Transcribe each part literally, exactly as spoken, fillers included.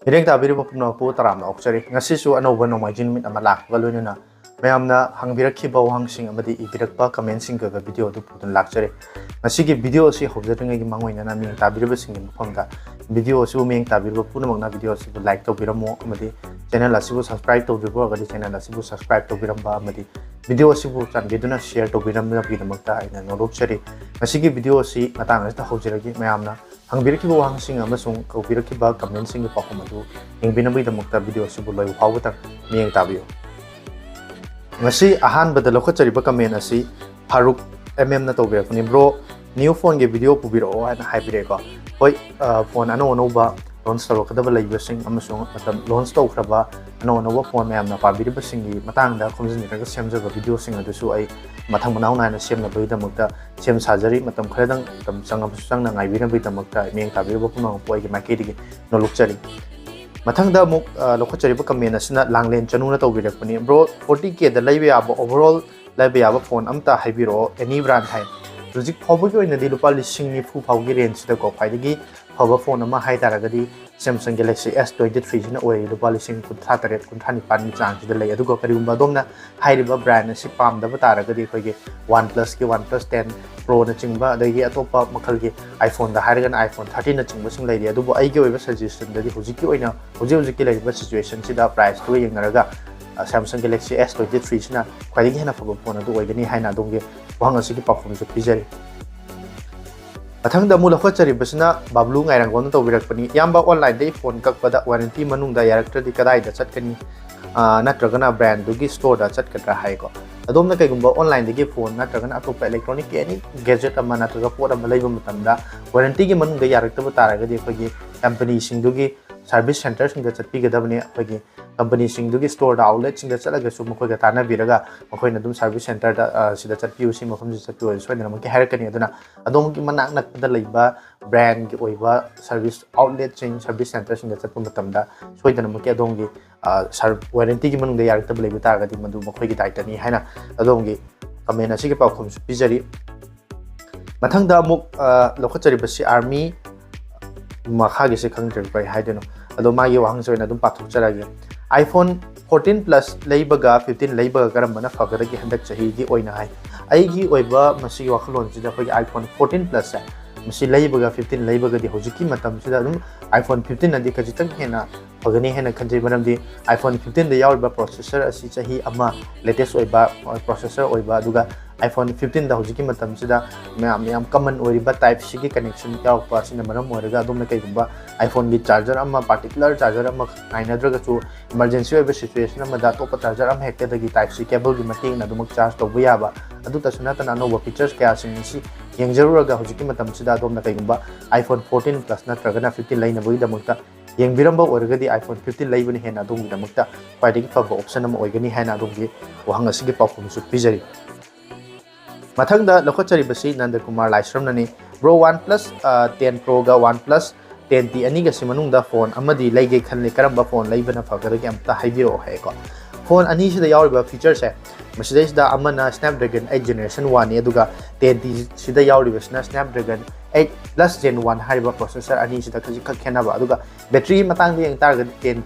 ꯃꯤꯠꯌꯦꯡ ꯇꯥꯕꯤꯔꯤꯕ ꯄꯨꯝꯅꯃꯛꯄꯨ ꯇꯔꯥꯝꯅ ꯑꯣꯛꯆꯔꯤ꯫ ꯉꯁꯤꯁꯨ ꯑꯅꯧꯕ ꯅꯣꯡꯃꯥꯏꯖꯤꯡ ꯅꯨꯃꯤꯠ ꯑꯃ ꯂꯥꯛꯄꯒ ꯂꯣꯏꯅꯅ ꯃꯌꯥꯝꯅ ꯍꯪꯕꯤꯔꯛꯈꯤꯕ ꯋꯥꯍꯪꯁꯤꯡ ꯑꯃꯗꯤ ꯏꯕꯤꯔꯛꯄ comment ꯁꯤꯡꯒꯤ ꯑꯣꯏꯕ video ꯑꯗꯨ ꯄꯨꯗꯨꯅ ꯂꯥꯛꯆꯔꯤ꯫ ꯉꯁꯤꯒꯤ video ꯑꯁꯤ ꯍꯧꯖꯗ꯭ꯔꯤꯉꯩꯒꯤ ꯃꯥꯡꯑꯣꯏꯅꯅ ꯃꯤꯠꯌꯦꯡ ꯇꯥꯕꯤꯔꯤꯕꯁꯤꯡꯒꯤ ꯃꯐꯝꯗ video ꯑꯁꯤꯕꯨ ꯃꯤꯠꯌꯦꯡ ꯇꯥꯕꯤꯔꯤꯕ ꯄꯨꯝꯅꯃꯛꯅ video ꯑꯁꯤꯕꯨ like ꯇꯧꯕꯤꯔꯝꯃꯣ ꯑꯃꯗꯤ channel ꯑꯁꯤꯕꯨ subscribe ꯇꯧꯗ꯭ꯔꯤꯕ ꯑꯣꯏꯔꯒꯗꯤ channel ꯑꯁꯤꯕꯨ subscribe ꯇꯧꯕꯤꯔꯝꯕ ꯑꯃꯗꯤ video ꯑꯁꯤꯕꯨ ꯆꯥꯟꯕꯤꯗꯨꯅ share ꯇꯧꯕꯤꯔꯝꯕꯒꯤꯗꯃꯛꯇ ꯑꯩꯅ ꯅꯣꯂꯨꯛꯆꯔꯤ꯫ ꯉꯁꯤꯒꯤ video ꯑꯁꯤ ꯃꯇꯥꯡ ꯑꯁꯤꯗ ꯍꯧꯖꯔꯒꯦ꯫ ꯃꯌꯥꯝꯅ ꯍꯪꯕꯤꯔꯛꯈꯤꯕ ꯋꯥꯍꯪꯁꯤꯡ ꯑꯃꯁꯨꯡ ꯇꯧꯕꯤꯔꯛꯈꯤꯕ comment ꯁꯤꯡꯒꯤ ꯄꯥꯎꯈꯨꯝ ꯑꯗꯨ ꯌꯦꯡꯕꯤꯅꯕꯒꯤꯗꯃꯛꯇ video ꯑꯁꯤꯕꯨ ꯂꯣꯏꯕ ꯐꯥꯎꯕꯇꯪ ꯃꯤꯠꯌꯦꯡ ꯇꯥꯕꯤꯌꯨ꯫ ꯉꯁꯤ ꯑꯍꯥꯟꯕꯗ ꯂꯧꯈꯠꯆꯔꯤꯕ comment ꯑꯁꯤ ꯐꯥꯔꯨꯛ M M ꯅ ꯇꯧꯕꯤꯔꯛꯄꯅꯤ꯫ Bro, new phone ꯒꯤ video ꯄꯨꯕꯤꯔꯛꯑꯣ ꯍꯥꯏꯅ ꯍꯥꯏꯕꯤꯔꯛꯑꯦꯀꯣ꯫ ꯍꯣꯏ, ꯑ, phone ꯑꯅꯧ ꯑꯅꯧꯕ launch ꯇꯧꯔꯛꯀꯗꯕ ꯂꯩꯕꯁꯤꯡ ꯑꯃꯁꯨꯡ ꯃꯇꯝ launch ꯇꯧꯈ꯭ꯔꯕ ꯑꯅꯧ ꯑꯅꯧꯕ phone ꯃꯌꯥꯝꯅ ꯄꯥꯝꯕꯤꯔꯤꯕꯁꯤꯡꯒꯤ ꯃꯇꯥꯡꯗ ꯈꯣꯝꯖꯤꯟꯖꯔꯒ ꯁꯦꯝꯖꯕ video ꯁꯤꯡ ꯑꯗꯨꯁꯨ ꯑꯩ ꯃꯊꯪ ꯃꯅꯥꯎ ꯅꯥꯏꯅ ꯁꯦꯝꯅꯕꯒꯤꯗꯃꯛꯇ ꯁꯦꯝ ꯁꯥꯖꯔꯤ꯫ ꯃꯇꯝ ꯈꯔꯗꯪ ꯃꯇꯝ ꯆꯪꯉꯕꯁꯨ ꯆꯪꯅ ꯉꯥꯏꯕꯤꯅꯕꯒꯤꯗꯃꯛꯇ ꯃꯤꯠꯌꯦꯡ ꯇꯥꯕꯤꯔꯤꯕ ꯄꯨꯝꯅꯃꯛꯄꯨ ꯑꯩꯒꯤ ꯃꯥꯏꯀꯩꯗꯒꯤ ꯅꯣꯂꯨꯛꯆꯔꯤ꯫ ꯃꯊꯪꯗ ꯑꯃꯨꯛ, ꯑ, ꯂꯧꯈꯠꯆꯔꯤꯕ comment ꯑꯁꯤꯅ ꯂꯥꯡꯂꯦꯟ ꯆꯅꯨꯅ ꯇꯧꯕꯤꯔꯛꯄꯅꯤ꯫ Bro, forty K ꯗ ꯂꯩꯕ ꯌꯥꯕ, overall ꯂꯩꯕ ꯌꯥꯕ phone ꯑꯝꯇ ꯍꯥꯏꯕꯤꯔꯛꯑꯣ, any brand ꯍꯥꯏ꯫ ꯍꯧꯖꯤꯛ ꯐꯥꯎꯕꯒꯤ ꯑꯣꯏꯅꯗꯤ ꯂꯨꯄꯥ ꯂꯤꯁꯤꯡ ꯅꯤꯐꯨ ꯐꯥꯎꯒꯤ range ꯁꯤꯗꯀꯣ ꯈ꯭ꯋꯥꯏꯗꯒꯤ ꯐꯕ phone ꯑꯃ ꯍꯥꯏ ꯇꯥꯔꯒꯗꯤ Samsung Galaxy S twenty three ꯁꯤꯅ ꯑꯣꯏꯔꯤ꯫ ꯂꯨꯄꯥ ꯂꯤꯁꯤꯡ ꯀꯨꯟꯊ꯭ꯔꯥ ꯇꯔꯦꯠ, ꯀꯨꯟꯊ꯭ꯔꯥ ꯅꯤꯄꯥꯟꯒꯤ ꯆꯥꯡꯁꯤꯗ ꯂꯩ꯫ ꯑꯗꯨꯒ ꯀꯔꯤꯒꯨꯝꯕ ꯑꯗꯣꯝꯅ ꯍꯥꯏꯔꯤꯕ brand ꯑꯁꯤ ꯄꯥꯝꯗꯕ ꯇꯥꯔꯒꯗꯤ ꯑꯩꯈꯣꯏꯒꯤ OnePlus ꯀꯤ OnePlus ten Pro ꯅꯆꯤꯡꯕ, ꯑꯗꯒꯤ ꯑꯇꯣꯞꯄ ꯃꯈꯜꯒꯤ iPhone ꯗ ꯍꯥꯏꯔꯒꯅ iPhone thirteen ꯅꯆꯤꯡꯕꯁꯤꯡ ꯂꯩꯔꯤ꯫ ꯑꯗꯨꯕꯨ ꯑꯩꯒꯤ ꯑꯣꯏꯕ suggestion ꯗꯗꯤ ꯍꯧꯖꯤꯛꯀꯤ ꯑꯣꯏꯅ, ꯍꯧꯖꯤꯛ ꯍꯧꯖꯤꯛꯀꯤ ꯂꯩꯔꯤꯕ situation ꯁꯤꯗ price ꯇꯨꯒ ꯌꯦꯡꯅꯔꯒ, ꯑ, Samsung Galaxy S twenty three ꯁꯤꯅ ꯈ꯭ꯋꯥꯏꯗꯒꯤ ꯍꯦꯟꯅ ꯐꯕ phone ꯑꯗꯨ ꯑꯣꯏꯒꯅꯤ ꯍꯥꯏꯅ ꯑꯗꯣꯝꯒꯤ ꯋꯥꯍꯪ ꯑꯁꯤꯒꯤ ꯄꯥꯎꯈꯨꯝꯁꯨ ꯄꯤꯖꯔꯤ꯫ ꯃꯊꯪꯗ ꯑꯃꯨꯛ ꯂꯧꯈꯠꯆꯔꯤꯕꯁꯤꯅ ꯕꯥꯕ꯭ꯂꯨ ꯉꯥꯏꯔꯪꯒꯣꯜꯅ ꯇꯧꯕꯤꯔꯛꯄꯅꯤ꯫ ꯏꯌꯥꯝꯕ, online ꯗꯒꯤ phone ꯀꯛꯄꯗ warranty ꯃꯅꯨꯡꯗ ꯌꯥꯔꯛꯇ꯭ꯔꯗꯤ ꯀꯗꯥꯏꯗ ꯆꯠꯀꯅꯤ? ꯑ, ꯅꯠꯇ꯭ꯔꯒꯅ brand ꯗꯨꯒꯤ store ꯗ ꯆꯠꯀꯗ꯭ꯔꯥ ꯍꯥꯏꯀꯣ꯫ ꯑꯗꯣꯝꯅ ꯀꯩꯒꯨꯝꯕ online ꯗꯒꯤ phone ꯅꯠꯇ꯭ꯔꯒꯅ ꯑꯇꯣꯞꯄ electronic ꯀꯤ any gadget ꯑꯃ ꯅꯠꯇ꯭ꯔꯒ ꯄꯣꯠ ꯑꯃ ꯂꯩꯕ ꯃꯇꯝꯗ warranty ꯒꯤ ꯃꯅꯨꯡꯗ ꯌꯥꯔꯛꯇꯕ ꯇꯥꯔꯒꯗꯤ ꯑꯩꯈꯣꯏꯒꯤ company ꯁꯤꯡꯗꯨꯒꯤ service center ꯁꯤꯡꯗ ꯆꯠꯄꯤꯒꯗꯕꯅꯤ꯫ ꯑꯩꯈꯣꯏꯒꯤ company ꯁꯤꯡꯗꯨꯒꯤ store ꯗ, outlet ꯁꯤꯡꯗ ꯆꯠꯂꯒꯁꯨ ꯃꯈꯣꯏꯒ ꯇꯥꯟꯅꯕꯤꯔꯒ ꯃꯈꯣꯏꯅ ꯑꯗꯨꯝ service center ꯗ, ꯑ, ꯁꯤꯗ ꯆꯠꯄꯤꯌꯨ, ꯁꯤ ꯃꯐꯝꯁꯤꯗ ꯆꯠꯄꯤꯌꯨ ꯍꯥꯏꯅ ꯁꯣꯏꯗꯅꯃꯛꯀꯤ ꯍꯥꯏꯔꯛꯀꯅꯤ꯫ ꯑꯗꯨꯅ ꯑꯗꯣꯝꯒꯤ ꯃꯅꯥꯛ ꯅꯛꯄꯗ ꯂꯩꯕ brand ꯒꯤ ꯑꯣꯏꯕ service outlet ꯁꯤꯡ, service center ꯁꯤꯡꯗ ꯆꯠꯄ ꯃꯇꯝꯗ ꯁꯣꯏꯗꯅꯃꯛꯀꯤ ꯑꯗꯣꯝꯒꯤ, ꯑ, ꯁꯔ-, warranty ꯒꯤ ꯃꯅꯨꯡꯗ ꯌꯥꯔꯛꯇꯕ ꯂꯩꯕ ꯇꯥꯔꯒꯗꯤ ꯃꯗꯨ ꯃꯈꯣꯏꯒꯤ ꯗꯥꯏꯇꯅꯤ ꯍꯥꯏꯅ ꯑꯗꯣꯝꯒꯤ comment ꯑꯁꯤꯒꯤ ꯄꯥꯎꯈꯨꯝꯁꯨ ꯄꯤꯖꯔꯤ꯫ ꯃꯊꯪꯗ ꯑꯃꯨꯛ, ꯑ, ꯂꯧꯈꯠꯆꯔꯤꯕꯁꯤ Army ꯃꯈꯥꯒꯤꯁꯦ ꯈꯪꯗ꯭ꯔꯦ ꯀꯔꯤ ꯍꯥꯏꯗꯣꯏꯅꯣ꯫ ꯑꯗꯣ ꯃꯥꯒꯤ ꯋꯥꯍꯪꯁꯦ ꯑꯣꯏꯅ ꯑꯗꯨꯝ ꯄꯥꯊꯣꯛꯆꯔꯒꯦ꯫ iPhone fourteen Plus ꯂꯩꯕꯒ fifteen ꯂꯩꯕꯒ ꯀꯔꯝꯕꯅ ꯐꯒꯗꯒꯦ ꯍꯟꯗꯛ ꯆꯍꯤꯒꯤ ꯑꯣꯏꯅ ꯍꯥꯏ꯫ ꯑꯩꯒꯤ ꯑꯣꯏꯕ ꯃꯁꯤꯒꯤ ꯋꯥꯈꯜꯂꯣꯟꯁꯤꯗ ꯑꯩꯈꯣꯏꯒꯤ iPhone fourteen Plusꯁꯦ, ꯃꯁꯤ ꯂꯩꯕꯒ fifteen ꯂꯩꯕꯒꯗꯤ ꯍꯧꯖꯤꯛꯀꯤ ꯃꯇꯝꯁꯤꯗ ꯑꯗꯨꯝ iPhone fifteenꯅꯗꯤ ꯈꯖꯤꯛꯇꯪ ꯍꯦꯟꯅ ꯐꯒꯅꯤ ꯍꯥꯏꯅ ꯈꯟꯖꯩ꯫ ꯃꯔꯝꯗꯤ iPhone fifteenꯗ ꯌꯥꯎꯔꯤꯕ processor ꯑꯁꯤ ꯆꯍꯤ ꯑꯃ latest ꯑꯣꯏꯕ processor ꯑꯣꯏꯕ, ꯑꯗꯨꯒ iPhone fifteenꯗ ꯍꯧꯖꯤꯛꯀꯤ ꯃꯇꯝꯁꯤꯗ ꯃꯌꯥꯝ, ꯌꯥꯝ common ꯑꯣꯏꯔꯤꯕ Type-Cꯒꯤ connection ꯌꯥꯎꯔꯛꯄ ꯑꯁꯤꯅ ꯃꯔꯝ ꯑꯣꯏꯔꯒ ꯑꯗꯣꯝꯅ ꯀꯩꯒꯨꯝꯕ iPhoneꯒꯤ charger ꯑꯃ, particular charger ꯑꯃ ꯉꯥꯏꯅꯗ꯭ꯔꯒꯁꯨ, emergency ꯑꯣꯏꯕ situation ꯑꯃꯗ ꯑꯇꯣꯞꯄ charger ꯑꯃ ꯍꯦꯛꯇꯗꯒꯤ Type-C cableꯒꯤ ꯃꯇꯦꯡꯅ ꯑꯗꯨꯃꯛ charge ꯇꯧꯕ ꯌꯥꯕ꯫ ꯑꯗꯨꯇꯁꯨ ꯅꯠꯇꯅ ꯑꯅꯧꯕ features ꯀꯌꯥꯁꯤꯡ ꯑꯁꯤ ꯌꯦꯡꯖꯔꯨꯔꯒ ꯍꯧꯖꯤꯛꯀꯤ ꯃꯇꯝꯁꯤꯗ ꯑꯗꯣꯝꯅ ꯀꯩꯒꯨꯝꯕ iPhone fourteen Plus ꯅꯠꯇ꯭ꯔꯒꯅ fifteen ꯂꯩꯅꯕꯒꯤꯗꯃꯛꯇ ꯌꯦꯡꯕꯤꯔꯝꯕ ꯑꯣꯏꯔꯒꯗꯤ iPhone fifteen ꯂꯩꯕꯅ ꯍꯦꯟꯅ ꯑꯗꯣꯝꯒꯤꯗꯃꯛꯇ ꯈ꯭ꯋꯥꯏꯗꯒꯤ ꯐꯕ option ꯑꯃ ꯑꯣꯏꯒꯅꯤ ꯍꯥꯏꯅ ꯑꯗꯣꯝꯒꯤ ꯋꯥꯍꯪ ꯑꯁꯤꯒꯤ ꯄꯥꯎꯈꯨꯝꯁꯨ ꯄꯤꯖꯔꯤ꯫ ꯃꯊꯪꯗ ꯂꯧꯈꯠꯆꯔꯤꯕꯁꯤ ꯅꯟꯗꯀꯨꯃꯥꯔ ꯂꯥꯏꯁ꯭ꯔꯝꯅꯅꯤ꯫ Bro, OnePlus, ꯑ, ten Proꯒ OnePlus ten T ꯑꯅꯤꯒꯁꯤ ꯃꯅꯨꯡꯗ phone ꯑꯃꯗꯤ ꯂꯩꯒꯦ ꯈꯜꯂꯤ, ꯀꯔꯝꯕ phone ꯂꯩꯕꯅ ꯐꯒꯗꯒꯦ ꯑꯝꯇ ꯍꯥꯏꯕꯤꯔꯛꯑꯣ ꯍꯥꯏꯌꯦꯀꯣ꯫ Phone ꯑꯅꯤꯁꯤꯗ ꯌꯥꯎꯔꯤꯕ featureꯁꯦ, ꯃꯁꯤꯗꯩꯁꯤꯗ ꯑꯃꯅ Snapdragon eight Generation Oneꯅꯤ, ꯑꯗꯨꯒ ten Tꯁꯤꯗ ꯌꯥꯎꯔꯤꯕꯁꯤꯅ Snapdragon eight Plus Gen One ꯍꯥꯏꯔꯤꯕ processor ꯑꯅꯤꯁꯤꯗ ꯈꯖꯤꯛꯈꯛ ꯈꯦꯠꯅꯕ꯫ ꯑꯗꯨꯒ batteryꯒꯤ ꯃꯇꯥꯡꯗ ꯌꯦꯡ ꯇꯥꯔꯒꯗꯤ ten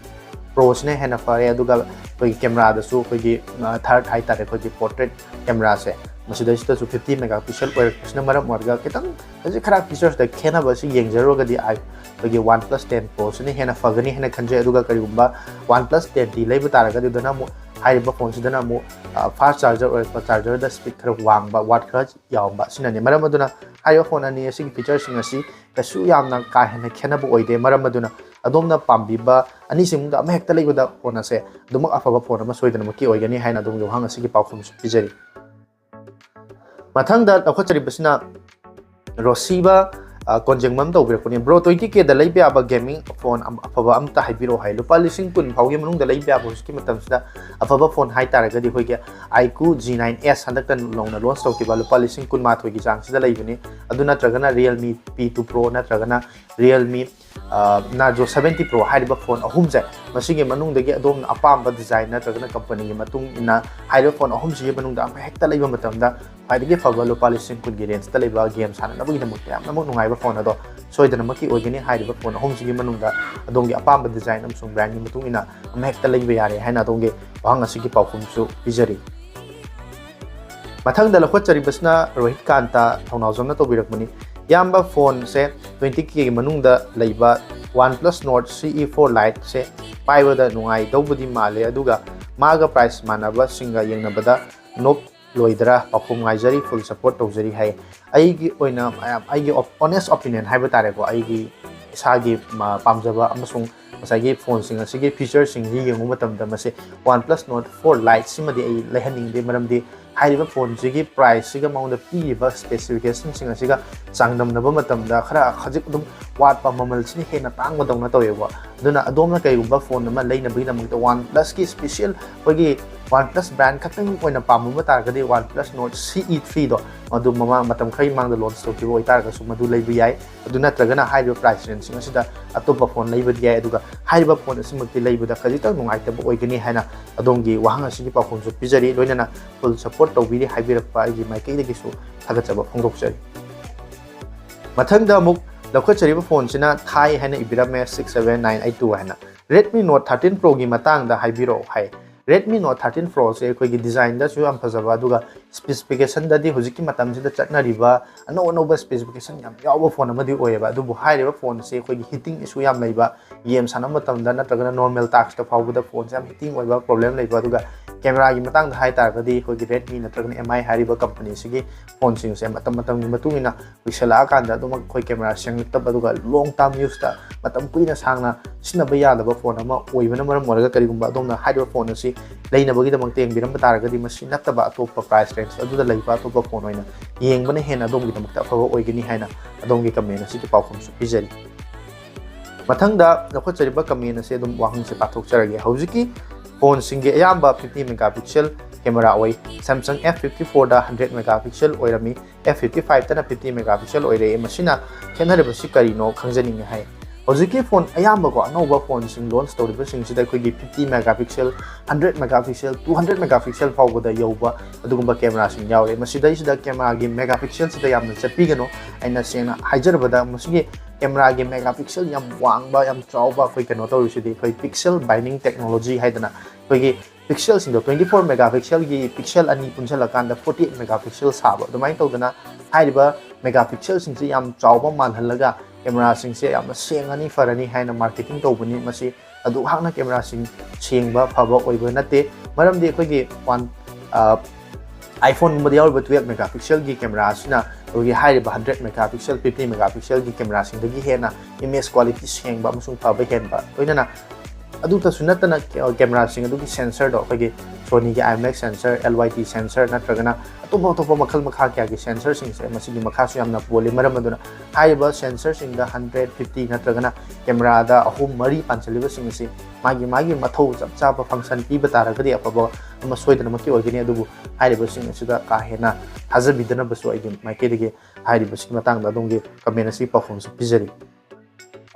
Proꯁꯤꯅ ꯍꯦꯟꯅ ꯐꯔꯦ, ꯑꯗꯨꯒ ꯑꯩꯈꯣꯏꯒꯤ cameraꯗꯁꯨ ꯑꯩꯈꯣꯏꯒꯤ, ꯑ, third ꯍꯥꯏꯇꯥꯔꯦ, ꯑꯩꯈꯣꯏꯒꯤ portrait cameraꯁꯦ, ꯃꯁꯤꯗꯩꯁꯤꯗꯁꯨ fifty megapixel ꯑꯣꯏꯔꯛꯄꯁꯤꯅ ꯃꯔꯝ ꯑꯣꯏꯔꯒ ꯈꯤꯇꯪ ꯈꯖꯤꯛ ꯈꯔ featuresꯇ ꯈꯦꯠꯅꯕ ꯑꯁꯤ ꯌꯦꯡꯖꯔꯨꯔꯒꯗꯤ ꯑꯩꯈꯣꯏꯒꯤ OnePlus ten Proꯁꯤꯅ ꯍꯦꯟꯅ ꯐꯒꯅꯤ ꯍꯥꯏꯅ ꯈꯟꯖꯩ꯫ ꯑꯗꯨꯒ ꯀꯔꯤꯒꯨꯝꯕ OnePlus ten T ꯂꯩꯕ ꯇꯥꯔꯒꯗꯤ ꯑꯗꯨꯅ ꯑꯃꯨꯛ ꯍꯥꯏꯔꯤꯕ phoneꯁꯤꯗꯅ ꯑꯃꯨꯛ, ꯑ, fast charger ꯑꯣꯏꯔꯛꯄ, chargerꯗ speed ꯈꯔ ꯋꯥꯡꯕ, watt ꯈꯔ ꯌꯥꯎꯕ ꯑꯁꯤꯅꯅꯤ꯫ ꯃꯔꯝ ꯑꯗꯨꯅ ꯍꯥꯏꯔꯤꯕ phone ꯑꯅꯤ ꯑꯁꯤꯒꯤ featureꯁꯤꯡ ꯑꯁꯤ ꯀꯩꯁꯨ ꯌꯥꯝꯅ ꯀꯥ ꯍꯦꯟꯅ ꯈꯦꯠꯅꯕ ꯑꯣꯏꯗꯦ꯫ ꯃꯔꯝ ꯑꯗꯨꯅ ꯑꯗꯣꯝꯅ ꯄꯥꯝꯕꯤꯕ ꯑꯅꯤꯁꯤꯡꯗ ꯑꯃꯍꯦꯛꯇ ꯂꯩꯕꯗ phone ꯑꯁꯦ ꯑꯗꯨꯃꯛ ꯑꯐꯕ phone ꯑꯃ ꯁꯣꯏꯗꯅꯃꯛꯀꯤ ꯑꯣꯏꯒꯅꯤ ꯍꯥꯏꯅ ꯑꯗꯣꯝꯒꯤ ꯋꯥꯍꯪ ꯑꯁꯤꯒꯤ ꯄꯥꯎꯈꯨꯝꯁꯨ ꯄꯤꯖꯔꯤ꯫ ꯃꯊꯪꯗ ꯂꯧꯈꯠꯆꯔꯤꯕꯁꯤꯅ ꯔꯣꯁꯤꯕ, ꯑ, ꯀꯣꯟꯖꯦꯡꯕꯝ ꯇꯧꯕꯤꯔꯛꯄꯅꯤ꯫ Bro, twenty Kꯗ ꯂꯩꯕ ꯌꯥꯕ gaming phone ꯑꯝ-, ꯑꯐꯕ ꯑꯝꯇ ꯍꯥꯏꯕꯤꯔꯛꯑꯣ ꯍꯥꯏ꯫ ꯂꯨꯄꯥ ꯂꯤꯁꯤꯡ ꯀꯨꯟ ꯐꯥꯎꯒꯤ ꯃꯅꯨꯡꯗ ꯂꯩꯕ ꯌꯥꯕ ꯍꯧꯖꯤꯛꯀꯤ ꯃꯇꯝꯁꯤꯗ ꯑꯐꯕ phone ꯍꯥꯏꯇꯥꯔꯒꯗꯤ ꯑꯩꯈꯣꯏꯒꯤ iQOO G nine S ꯍꯟꯗꯛꯇ ꯅꯧꯅ launch ꯇꯧꯈꯤꯕ ꯂꯨꯄꯥ ꯂꯤꯁꯤꯡ ꯀꯨꯟꯃꯥꯊꯣꯏꯒꯤ ꯆꯥꯡꯁꯤꯗ ꯂꯩꯕꯅꯤ꯫ ꯑꯗꯨ ꯅꯠꯇ꯭ꯔꯒꯅ Realme P two Pro ꯅꯠꯇ꯭ꯔꯒꯅ Realme, ꯑ, Narzo seventy Pro ꯍꯥꯏꯔꯤꯕ phone ꯑꯍꯨꯝꯁꯦ, ꯃꯁꯤꯒꯤ ꯃꯅꯨꯡꯗꯒꯤ ꯑꯗꯣꯝꯅ ꯑꯄꯥꯝꯕ design ꯅꯠꯇ꯭ꯔꯒꯅ companyꯒꯤ ꯃꯇꯨꯡ ꯏꯟꯅ ꯍꯥꯏꯔꯤꯕ phone ꯑꯍꯨꯝꯁꯤꯒꯤ ꯃꯅꯨꯡꯗ ꯑꯃ ꯍꯦꯛꯇ ꯂꯩꯕ ꯃꯇꯝꯗ ꯈ꯭ꯋꯥꯏꯗꯒꯤ ꯐꯕ ꯂꯨꯄꯥ ꯂꯤꯁꯤꯡ ꯀꯨꯟꯒꯤ rangeꯇ ꯂꯩꯕ game ꯁꯥꯟꯅꯅꯕꯒꯤꯗꯃꯛꯇ ꯌꯥꯝꯅꯃꯛ ꯅꯨꯡꯉꯥꯏꯕ phone ꯑꯗꯣ ꯁꯣꯏꯗꯅꯃꯛꯀꯤ ꯑꯣꯏꯒꯅꯤ꯫ ꯍꯥꯏꯔꯤꯕ ꯐꯣꯟ ꯑꯍꯨꯝꯁꯤꯒꯤ ꯃꯅꯨꯡꯗ ꯑꯗꯣꯝꯒꯤ ꯑꯄꯥꯝꯕ ꯗꯤꯖꯥꯏꯟ ꯑꯃꯁꯨꯡ ꯕ꯭ꯔꯥꯟꯒꯤ ꯃꯇꯨꯡ ꯏꯟꯅ ꯑꯃꯍꯦꯛꯇ ꯂꯩꯕ ꯌꯥꯔꯦ ꯍꯥꯏꯅ ꯑꯗꯣꯝꯒꯤ ꯋꯥꯍꯪ ꯑꯁꯤꯒꯤ ꯄꯥꯎꯈꯨꯝꯁꯨ ꯄꯤꯖꯔꯤ꯫ ꯃꯊꯪꯗ ꯂꯧꯈꯠꯆꯔꯤꯕꯁꯤꯅ ꯔꯣꯍꯤꯠ ꯀꯥꯟꯇ ꯊꯧꯅꯥꯎꯖꯝꯅ ꯇꯧꯕꯤꯔꯛꯄꯅꯤ꯫ ꯏꯌꯥꯝꯕ, ꯐꯣꯟꯁꯦ twenty K ꯒꯤ ꯃꯅꯨꯡꯗ ꯂꯩꯕ OnePlus Nord C E four Lite ꯁꯦ ꯄꯥꯏꯕꯗ ꯅꯨꯡꯉꯥꯏꯗꯧꯕꯗꯤ ꯃꯥꯜꯂꯦ, ꯑꯗꯨꯒ ꯃꯥꯒ ꯄ꯭ꯔꯥꯏꯁ ꯃꯥꯟꯅꯕꯁꯤꯡꯒ ꯌꯦꯡꯅꯕꯗ ꯅꯣꯞ ꯂꯣꯏꯗ꯭ꯔꯥ? ꯄꯥꯎꯈꯨꯝ ꯉꯥꯏꯖꯔꯤ, ꯐꯨꯜ ꯁꯄꯣꯔꯠ ꯇꯧꯖꯔꯤ ꯍꯥꯏ꯫ ꯑꯩꯒꯤ ꯑꯣꯏꯅ, ꯑꯩꯒꯤ ꯑꯣꯅꯦꯁ ꯑꯣꯄꯤꯅꯤꯌꯟ ꯍꯥꯏꯕ ꯇꯥꯔꯦꯀꯣ, ꯑꯩꯒꯤ ꯏꯁꯥꯒꯤ ꯃ-, ꯄꯥꯝꯖꯕ ꯑꯃꯁꯨꯡ ꯉꯁꯥꯏꯒꯤ ꯐꯣꯟꯁꯤꯡ ꯑꯁꯤꯒꯤ ꯐꯤꯆꯔꯁꯤꯡꯁꯤ ꯌꯦꯡꯕ ꯃꯇꯝꯗ ꯃꯁꯤ OnePlus Nord four Lite ꯁꯤꯃꯗꯤ ꯑꯩ ꯂꯩꯍꯟꯅꯤꯡꯗꯦ꯫ ꯃꯔꯝꯗꯤ ꯍꯥꯏꯔꯤꯕ ꯐꯣꯟꯁꯤꯒꯤ ꯄ꯭ꯔꯥꯏꯁꯁꯤꯒ ꯃꯉꯣꯟꯗ ꯄꯤꯔꯤꯕ ꯁ꯭ꯄꯦꯁꯤꯐꯤꯀꯦꯁꯟꯁꯤꯡ ꯑꯁꯤꯒ ꯆꯥꯡꯗꯝꯅꯕ ꯃꯇꯝꯗ ꯈꯔ ꯈꯖꯤꯛ ꯑꯗꯨꯝ ꯋꯥꯠꯄ, ꯃꯃꯜꯁꯤꯅ ꯍꯦꯟꯅ ꯇꯥꯡꯕꯗꯧꯅ ꯇꯧꯋꯦꯕꯀꯣ꯫ ꯑꯗꯨꯅ ꯑꯗꯣꯝꯅ ꯀꯩꯒꯨꯝꯕ ꯐꯣꯟ ꯑꯃ ꯂꯩꯅꯕꯒꯤꯗꯃꯛꯇ OnePlus ꯀꯤ ꯁ꯭ꯄꯦꯁꯤꯌꯦꯜ ꯑꯩꯈꯣꯏꯒꯤ OnePlus ꯕ꯭ꯔꯥꯟ ꯈꯛꯇꯪ ꯑꯣꯏꯅ ꯄꯥꯝꯕ ꯇꯥꯔꯒꯗꯤ OnePlus Nord C E three ꯗꯣ, ꯃꯗꯨ ꯃꯃꯥꯡ ꯃꯇꯝ ꯈꯔꯒꯤ ꯃꯃꯥꯡꯗ ꯂꯣꯟꯁ ꯇꯧꯈꯤꯕ ꯑꯣꯏꯇꯥꯔꯒꯁꯨ ꯃꯗꯨ ꯂꯩꯕ ꯌꯥꯏ꯫ ꯑꯗꯨ ꯅꯠꯇ꯭ꯔꯒꯅ ꯍꯥꯏꯔꯤꯕ ꯄ꯭ꯔꯥꯏꯁ ꯔꯦꯟꯖꯁꯤꯡ ꯑꯁꯤꯗ ꯑꯇꯣꯞꯄ ꯐꯣꯟ ꯂꯩꯕꯗꯤ ꯌꯥꯏ, ꯑꯗꯨꯒ ꯍꯥꯏꯔꯤꯕ ꯐꯣꯟ ꯑꯁꯤꯃꯛꯇꯤ ꯂꯩꯕꯗ ꯈꯖꯤꯛꯇꯪ ꯅꯨꯡꯉꯥꯏꯇꯕ ꯑꯣꯏꯒꯅꯤ ꯍꯥꯏꯅ ꯑꯗꯣꯝꯒꯤ ꯋꯥꯍꯪ ꯑꯁꯤꯒꯤ ꯄꯥꯎꯈꯨꯝꯁꯨ ꯄꯤꯖꯔꯤ, ꯂꯣꯏꯅꯅ ꯐꯨꯜ ꯁꯄꯣꯔꯠ ꯇꯧꯕꯤꯔꯤ ꯍꯥꯏꯕꯤꯔꯛꯄ ꯑꯩꯒꯤ ꯃꯥꯏꯀꯩꯗꯒꯤꯁꯨ ꯊꯥꯒꯠꯆꯕ ꯐꯣꯡꯗꯣꯛꯆꯔꯤ꯫ ꯃꯊꯪꯗ ꯑꯃꯨꯛ ꯂꯧꯈꯠꯆꯔꯤꯕ ꯐꯣꯟꯁꯤꯅ ꯊꯥꯏ ꯍꯥꯏꯅ ꯏꯕꯤꯔꯝꯃꯦ, six seven nine eight two ꯍꯥꯏꯅ꯫ Redmi Note thirteen Pro ꯒꯤ ꯃꯇꯥꯡꯗ ꯍꯥꯏꯕꯤꯔꯛꯑꯣ ꯍꯥꯏ꯫ Redmi Note thirteen Pro ꯁꯦ ꯑꯩꯈꯣꯏꯒꯤ ꯗꯤꯖꯥꯏꯟꯗꯁꯨ ꯌꯥꯝ ꯐꯖꯕ, ꯑꯗꯨꯒ ꯁ꯭ꯄꯦꯁꯤꯐꯤꯀꯦꯁꯟꯗꯗꯤ ꯍꯧꯖꯤꯛꯀꯤ ꯃꯇꯝꯁꯤꯗ ꯆꯠꯅꯔꯤꯕ ꯑꯅꯧ ꯑꯅꯧꯕ ꯁ꯭ꯄꯦꯁꯤꯐꯤꯀꯦꯁꯟ ꯌꯥꯝ ꯌꯥꯎꯕ ꯐꯣꯟ ꯑꯃꯗꯤ ꯑꯣꯏꯌꯦꯕ꯫ ꯑꯗꯨꯕꯨ ꯍꯥꯏꯔꯤꯕ ꯐꯣꯟ ꯑꯁꯤ ꯑꯩꯈꯣꯏꯒꯤ ꯍꯤꯇꯤꯡ ꯏꯁꯨ ꯌꯥꯝ ꯂꯩꯕ, ꯒꯦꯝ ꯁꯥꯟꯅꯕ ꯃꯇꯝꯗ ꯅꯠꯇ꯭ꯔꯒꯅ ꯅꯣꯔꯃꯦꯜ ꯇꯥꯛꯁꯇ ꯐꯥꯎꯕꯗ ꯐꯣꯟꯁꯦ ꯌꯥꯝ ꯍꯤꯇꯤꯡ ꯑꯣꯏꯕ ꯄ꯭ꯔꯣꯕ꯭ꯂꯦꯝ ꯂꯩꯕ, ꯑꯗꯨꯒ ꯀꯦꯃꯦꯔꯥꯒꯤ ꯃꯇꯥꯡꯗ ꯍꯥꯏ ꯇꯥꯔꯒꯗꯤ ꯑꯩꯈꯣꯏꯒꯤ Redmi ꯅꯠꯇ꯭ꯔꯒꯅ M I ꯍꯥꯏꯔꯤꯕ ꯀꯝꯄꯅꯤꯁꯤꯒꯤ ꯐꯣꯟꯁꯤꯡꯁꯦ ꯃꯇꯝ ꯃꯇꯝꯒꯤ ꯃꯇꯨꯡ ꯏꯟꯅ ꯀꯨꯏꯁꯜꯂꯛꯑꯀꯥꯟꯗ ꯑꯗꯨꯃꯛ ꯑꯩꯈꯣꯏ ꯀꯦꯃꯦꯔꯥ ꯁꯦꯡꯂꯛꯇꯕ, ꯑꯗꯨꯒ ꯂꯣꯡ ꯇꯥꯔꯝ ꯌꯨꯁꯇ ꯃꯇꯝ ꯀꯨꯏꯅ ꯁꯥꯡꯅ ꯁꯤꯖꯤꯟꯅꯕ ꯌꯥꯗꯕ ꯐꯣꯟ ꯑꯃ ꯑꯣꯏꯕꯅ ꯃꯔꯝ ꯑꯣꯏꯔꯒ ꯀꯔꯤꯒꯨꯝꯕ ꯑꯗꯣꯝꯅ ꯍꯥꯏꯔꯤꯕ ꯐꯣꯟ ꯑꯁꯤ ꯂꯩꯅꯕꯒꯤꯗꯃꯛꯇ ꯌꯦꯡꯕꯤꯔꯝꯕ ꯇꯥꯔꯒꯗꯤ ꯃꯁꯤ ꯅꯠꯇꯕ ꯑꯇꯣꯞꯄ ꯄ꯭ꯔꯥꯏꯁ ꯔꯦꯟꯖ ꯑꯗꯨꯗ ꯂꯩꯕ ꯑꯇꯣꯞꯄ ꯐꯣꯟ ꯑꯣꯏꯅ ꯌꯦꯡꯕꯅ ꯍꯦꯟꯅ ꯑꯗꯣꯝꯒꯤꯗꯃꯛꯇ ꯑꯐꯕ ꯑꯣꯏꯒꯅꯤ ꯍꯥꯏꯅ ꯑꯗꯣꯝꯒꯤ ꯀꯃꯦꯟ ꯑꯁꯤꯒꯤ ꯄꯥꯎꯈꯨꯝꯁꯨ ꯄꯤꯖꯔꯤ꯫ ꯃꯊꯪꯗ ꯂꯧꯈꯠꯆꯔꯤꯕ ꯀꯃꯦꯟ ꯑꯁꯤ ꯑꯗꯨꯝ ꯋꯥꯍꯪꯁꯦ ꯄꯥꯊꯣꯛꯆꯔꯒꯦ꯫ ꯍꯧꯖꯤꯛꯀꯤ ꯐꯣꯟꯁꯤꯡꯒꯤ ꯑꯌꯥꯝꯕ fifty megapixel ꯀꯦꯃꯦꯔꯥ ꯑꯣꯏ꯫ Samsung F fifty four ꯗ hundred megapixel ꯑꯣꯏꯔꯝꯃꯤ, F fifty five ꯇꯅ fifty megapixel ꯑꯣꯏꯔꯛꯑꯦ꯫ ꯃꯁꯤꯅ ꯈꯦꯠꯅꯔꯤꯕꯁꯤ ꯀꯔꯤꯅꯣ ꯈꯪꯖꯅꯤꯡꯉꯤ ꯍꯥꯏ꯫ ꯍꯧꯖꯤꯛꯀꯤ ꯐꯣꯟ ꯑꯌꯥꯝꯕꯀꯣ, ꯑꯅꯧꯕ ꯐꯣꯟꯁꯤꯡ ꯂꯣꯟꯆ ꯇꯧꯔꯤꯕꯁꯤꯡꯁꯤꯗ ꯑꯩꯈꯣꯏꯒꯤ fifty megapixel, hundred megapixel, two hundred megapixel ꯐꯥꯎꯕꯗ ꯌꯧꯕ ꯑꯗꯨꯒꯨꯝꯕ ꯀꯦꯃꯦꯔꯥꯁꯤꯡ ꯌꯥꯎꯔꯦ꯫ ꯃꯁꯤꯗꯩꯁꯤꯗ ꯀꯦꯃꯦꯔꯥꯒꯤ ꯃꯦꯒꯥ ꯄꯤꯛꯁꯦꯜꯁꯤꯗ ꯌꯥꯝꯅ ꯆꯠꯄꯤꯒꯅꯨ꯫ ꯑꯩꯅ ꯁꯦꯡꯅ ꯍꯥꯏꯖꯔꯕꯗ, ꯃꯁꯤꯒꯤ ꯀꯦꯃꯦꯔꯥꯒꯤ ꯃꯦꯒꯥ ꯄꯤꯛꯁꯦꯜ ꯌꯥꯝ ꯋꯥꯡꯕ, ꯌꯥꯝ ꯆꯥꯎꯕ ꯑꯩꯈꯣꯏ ꯀꯩꯅꯣ ꯇꯧꯔꯤꯁꯤꯗꯤ, ꯑꯩꯈꯣꯏ pixel binding technology ꯍꯥꯏꯗꯅ ꯑꯩꯈꯣꯏꯒꯤ ꯄꯤꯛꯁꯦꯜꯁꯤꯡꯗꯣ, twenty four megapixelꯒꯤ ꯄꯤꯛꯁꯦꯜ ꯑꯅꯤ ꯄꯨꯟꯁꯤꯜꯂꯀꯥꯟꯗ forty eight megapixel ꯁꯥꯕ, ꯑꯗꯨꯃꯥꯏꯅ ꯇꯧꯗꯅ ꯍꯥꯏꯔꯤꯕ ꯃꯦꯒꯥ ꯄꯤꯛꯁꯦꯜꯁꯤꯡꯁꯦ ꯌꯥꯝ ꯆꯥꯎꯕ ꯃꯥꯜꯍꯜꯂꯒ ꯀꯦꯃꯦꯔꯥꯁꯤꯡꯁꯦ ꯌꯥꯝꯅ ꯁꯦꯡꯉꯅꯤ, ꯐꯔꯅꯤ ꯍꯥꯏꯅ marketing ꯇꯧꯕꯅꯤ꯫ ꯃꯁꯤ ꯑꯗꯨꯛ ꯍꯥꯛꯅ ꯀꯦꯃꯦꯔꯥꯁꯤꯡ ꯁꯦꯡꯕ, ꯐꯕ ꯑꯣꯏꯕ ꯅꯠꯇꯦ꯫ ꯃꯔꯝꯗꯤ ꯑꯩꯈꯣꯏꯒꯤ ꯋꯥꯟ, ꯑ, iPhoneꯒꯨꯝꯕꯗ ꯌꯥꯎꯔꯤꯕ twelve megapixelꯒꯤ ꯀꯦꯃꯦꯔꯥꯁꯤꯅ ꯑꯩꯈꯣꯏꯒꯤ ꯍꯥꯏꯔꯤꯕ hundred megapixel, fifty megapixelꯒꯤ ꯀꯦꯃꯦꯔꯥꯁꯤꯡꯗꯒꯤ ꯍꯦꯟꯅ image quality ꯁꯦꯡꯕ ꯑꯃꯁꯨꯡ ꯐꯕ ꯍꯦꯟꯕ, ꯂꯣꯏꯅꯅ ꯑꯗꯨꯇꯁꯨ ꯅꯠꯇꯅ ꯀꯦ-, ꯀꯦꯃꯦꯔꯥꯁꯤꯡ ꯑꯗꯨꯒꯤ sensorꯗꯣ, ꯑꯩꯈꯣꯏꯒꯤ Sonyꯒꯤ IMX sensor, LYT sensor ꯅꯠꯇ꯭ꯔꯒꯅ ꯑꯇꯣꯞ ꯑꯇꯣꯞꯄ ꯃꯈꯜ ꯃꯈꯥ ꯀꯌꯥꯒꯤ sensorꯁꯤꯡꯁꯦ ꯃꯁꯤꯒꯤ ꯃꯈꯥꯁꯨ ꯌꯥꯝꯅ ꯄꯣꯜꯂꯤ꯫ ꯃꯔꯝ ꯑꯗꯨꯅ ꯍꯥꯏꯔꯤꯕ sensorꯁꯤꯡꯗ hundred, fifty ꯅꯠꯇ꯭ꯔꯒꯅ ꯀꯦꯃꯦꯔꯥꯗ ꯑꯍꯨꯝ ꯃꯔꯤ ꯄꯥꯟꯁꯤꯜꯂꯤꯕꯁꯤꯡ ꯑꯁꯤ ꯃꯥꯒꯤ ꯃꯥꯒꯤ ꯃꯊꯧ ꯆꯞ ꯆꯥꯕ function ꯄꯤꯕ ꯇꯥꯔꯒꯗꯤ ꯑꯐꯕ ꯑꯃ ꯁꯣꯏꯗꯅꯃꯛꯀꯤ ꯑꯣꯏꯒꯅꯤ꯫ ꯑꯗꯨꯕꯨ ꯍꯥꯏꯔꯤꯕꯁꯤꯡ ꯑꯁꯤꯗ ꯀꯥ ꯍꯦꯟꯅ ꯊꯥꯖꯕꯤꯗꯅꯕꯁꯨ ꯑꯩꯒꯤ ꯃꯥꯏꯀꯩꯗꯒꯤ ꯍꯥꯏꯔꯤꯕꯁꯤꯒꯤ ꯃꯇꯥꯡꯗ ꯑꯗꯣꯝꯒꯤ comment ꯑꯁꯤꯒꯤ ꯄꯥꯎꯈꯨꯝꯁꯨ ꯄꯤꯖꯔꯤ꯫